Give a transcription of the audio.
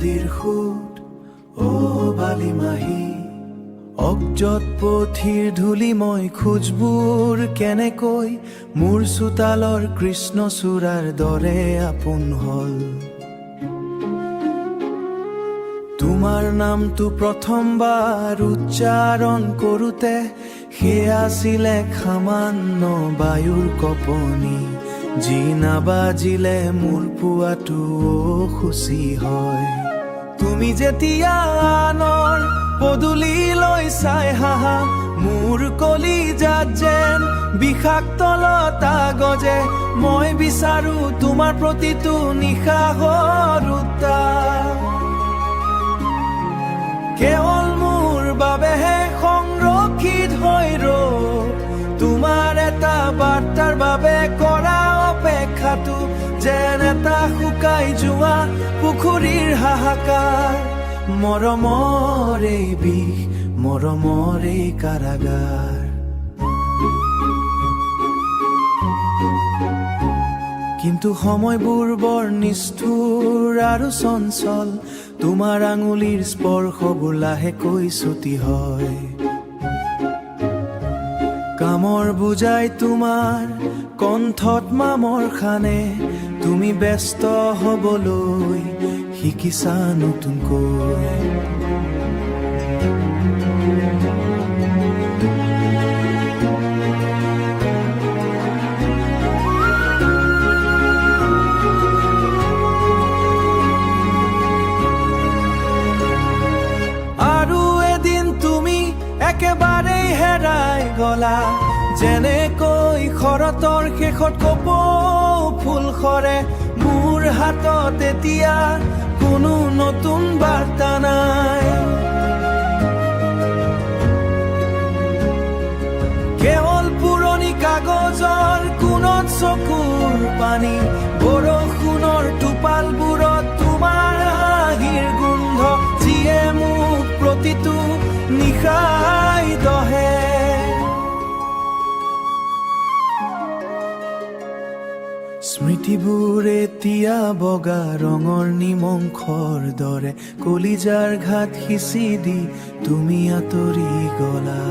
নদীৰ সোঁত, অ বালিমাহী। অকজত পথিৰ ধূলিময় খোজবোৰ কেনেকৈ মোৰ চোতালৰ কৃষ্ণচূড়াৰ দৰে আপোন হ'ল। তোমাৰ নামটো প্ৰথমবাৰ উচ্চাৰণ কৰোঁতে সেয়া আছিল এক সামান্য বায়ুৰ কঁপনি, যি নাবাজিলে মোৰ পুৱাটো অশুচি হয়। তুমি যেতিয়া আনৰ পদূলিলৈ চাই হাঁহা, মোৰ কলিজাত যেন বিষাক্ত লতা গজে। মই বিচাৰো তোমাৰ প্ৰতিটো নিশাহৰ উত্তাপ কেৱল মোৰ বাবেহে সংৰক্ষিত হৈ ৰওক। তোমাৰ এটা বাৰ্তাৰ বাবে কৰা অপেক্ষাটো যেন এটা শুকাই যোৱা পুখুৰীৰ হাহাকাৰ। মৰমৰ এই বিষ, মৰমৰ এই কাৰাগাৰ। কিন্তু সময়বোৰ বৰ নিষ্ঠুৰ আৰু চঞ্চল। তোমাৰ আঙুলিৰ স্পৰ্শবোৰ লাহেকৈ চুটি হয়। কামৰ বোজাই তোমাৰ কণ্ঠত মামৰ সানে। তুমি ব্যস্ত হবলৈ শিকিছা নতুনকৈ। আৰু এদিন তুমি একেবাৰেই হেৰাই গলা, যেনেকৈ শৰতৰ শেষত কপৌ ফুল সৰে। মোৰ হাতত এতিয়া কোনো নতুন বাৰ্তা নাই, কেৱল পুৰণি কাগজৰ কোণত চকুৰ পানী, বৰষুণৰ টোপালবোৰত তোমাৰ হাঁহিৰ গোন্ধ, যিয়ে মোক প্ৰতিটো নিশাই দহে। স্মৃতিবোৰ এতিয়া বগা ৰঙৰ নিমখৰ দৰে। কলিজাৰ ঘাত সিঁচি দি তুমি আঁতৰি গলা।